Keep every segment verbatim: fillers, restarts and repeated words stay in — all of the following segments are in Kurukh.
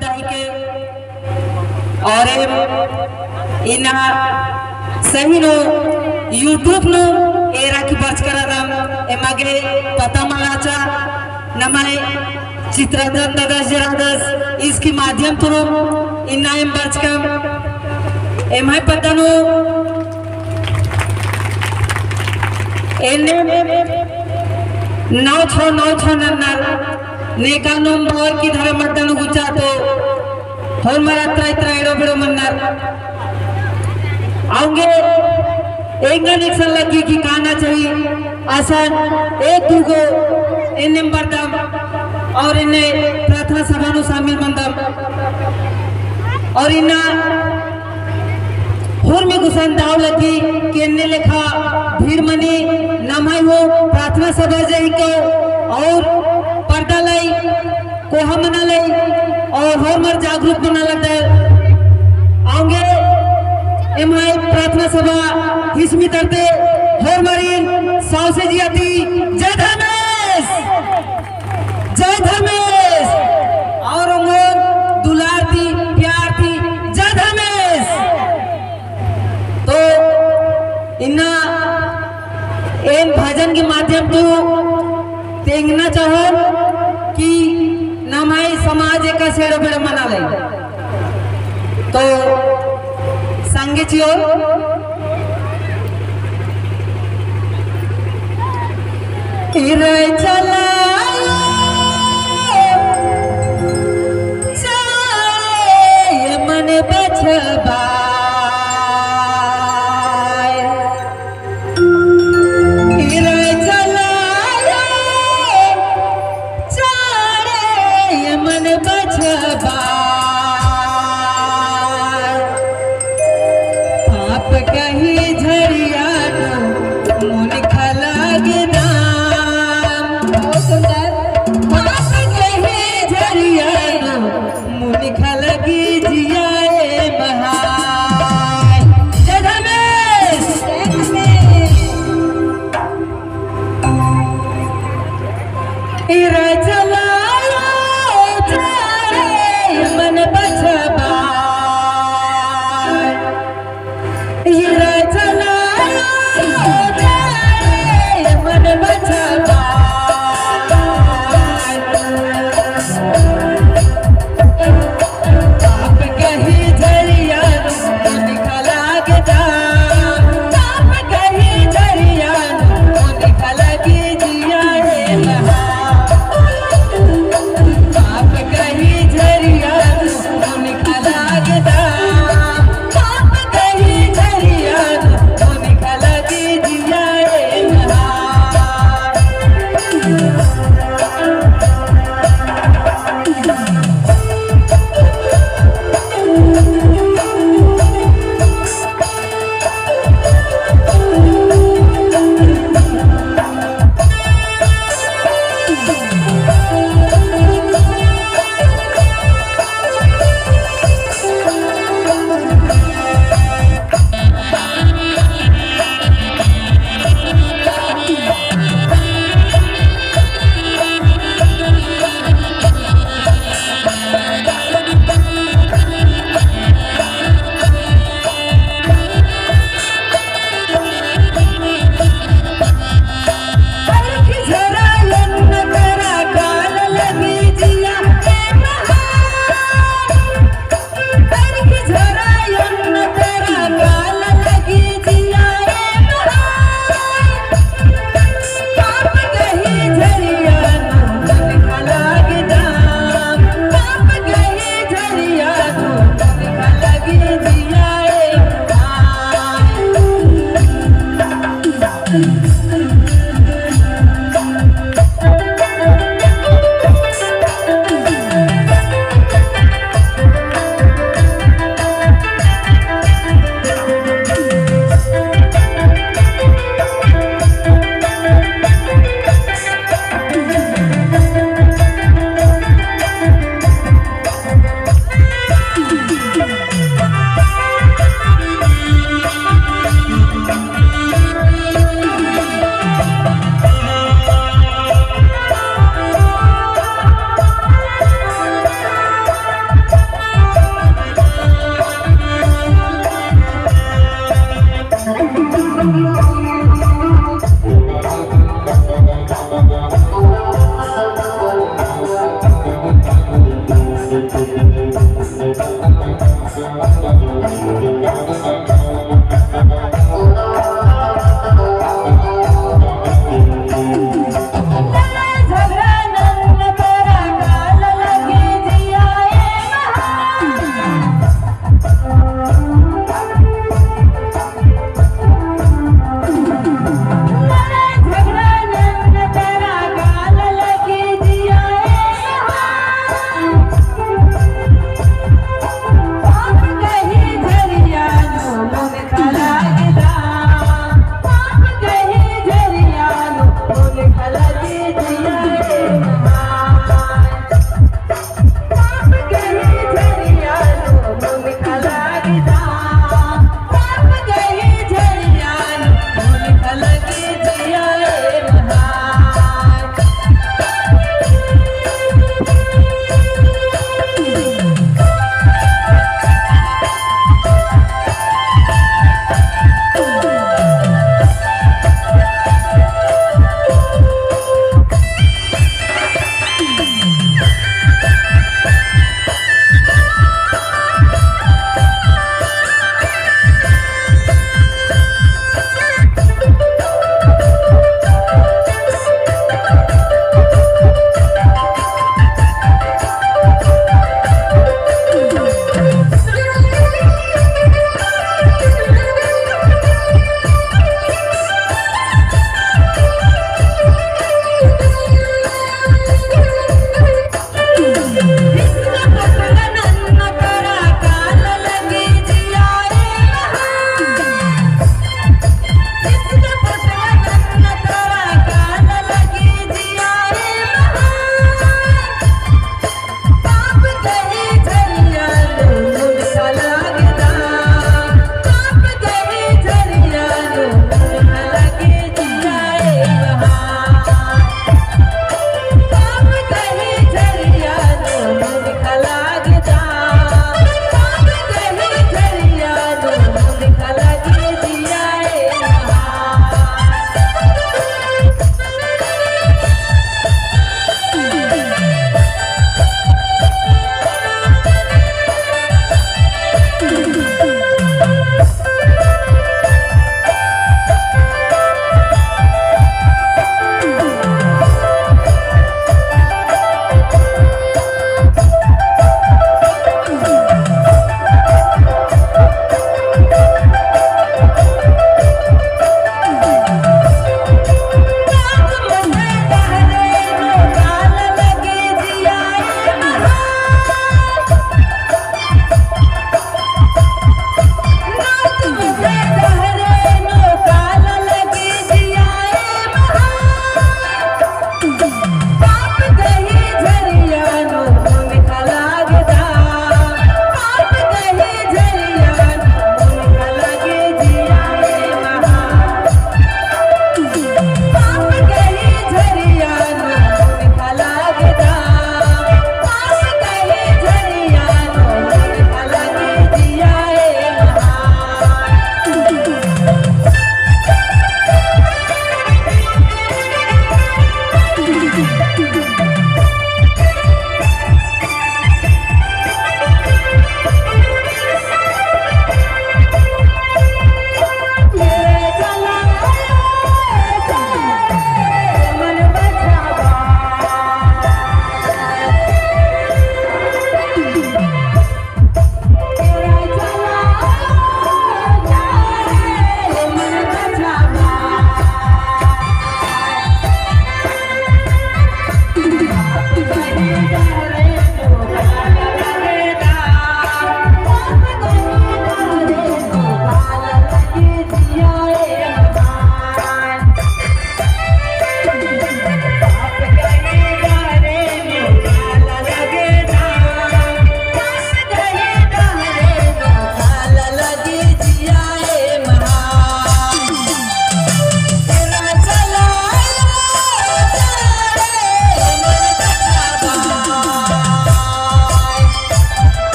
दाई के और एम इन्ना सही नू YouTube नू एरा की बरचका रअदम, एमा गे पता मल रहचा, नम्है चित्ररंजन दादा जी रअदस, इसकी माध्यम तुरुम इन्ना एम बरचकम, एम्है पद्दा नू एन्ने नौ छौ नौ छौ नन्नर नेकानुम बओर की धर्म अड्डा नू गुचा तो होरमर अत्रा इत्रा एड़ो बेड़ो मन्नर। औंगे एंगन एकसन लग्गी कि काना चाही असन एक दुगो एन्नेम बरदम और एन्ने प्रार्थना सभा नू शामिल मनदम। और इन्ना होरमी गुसन दव लग्गी कि एन्ने लेखा भीड़ मनी नम्है हूँ प्रार्थना सभा जे हिको और परदा लई कोहा मना लई और होरमर जागरूक मना लगदर। औंगे एम्है प्रार्थना सभा हिसमी तरते होरमरिन सौंसे जिया ती जय धर्मेस। जय धर्मेस। और ओंगोन दुलार ती, प्यार ती, जय धर्मेस। तो इन्ना एन भजन के माध्यम तू तेंगना चाहोन कि नम्है समाज एकासे एड़ो बेड़ो मना लई। तो संगे चिओ। इरै चलायो, चाहे मन बछबाय। इरै चलायो, चाहे मन बछबाय। पाप कही झरिया नू मुनिख लगदम। बहुत सुंदर।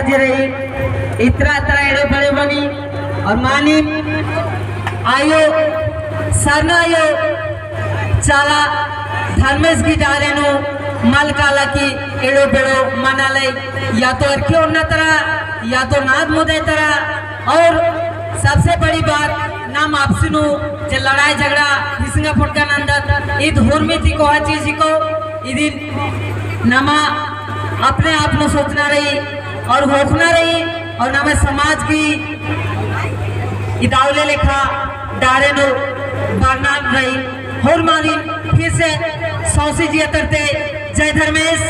जे रई, इतरा इतरा एड़ो बड़े मनी और मानिम आयो, सरना आयो, चाला धर्मेस गही डारे नू मल काला की एड़ो बेड़ो मना लई, या तो अरखी ओन्ना तरा, या तो नाद मुदय तरा, और सबसे बड़ी बात, नाम आपसी नू जे लड़ाई झगड़ा हिसंगा फटका नंदत, ईद हुरमी ती कोहा चीज ही को, इदिन नमा अपने आप नू सोचना रई और होखना रई और नमा समाज की इदावले लेखा डारे नू बरना रई। होरमारिन फिर से सौंसी जिया तरते जय धर्मेस।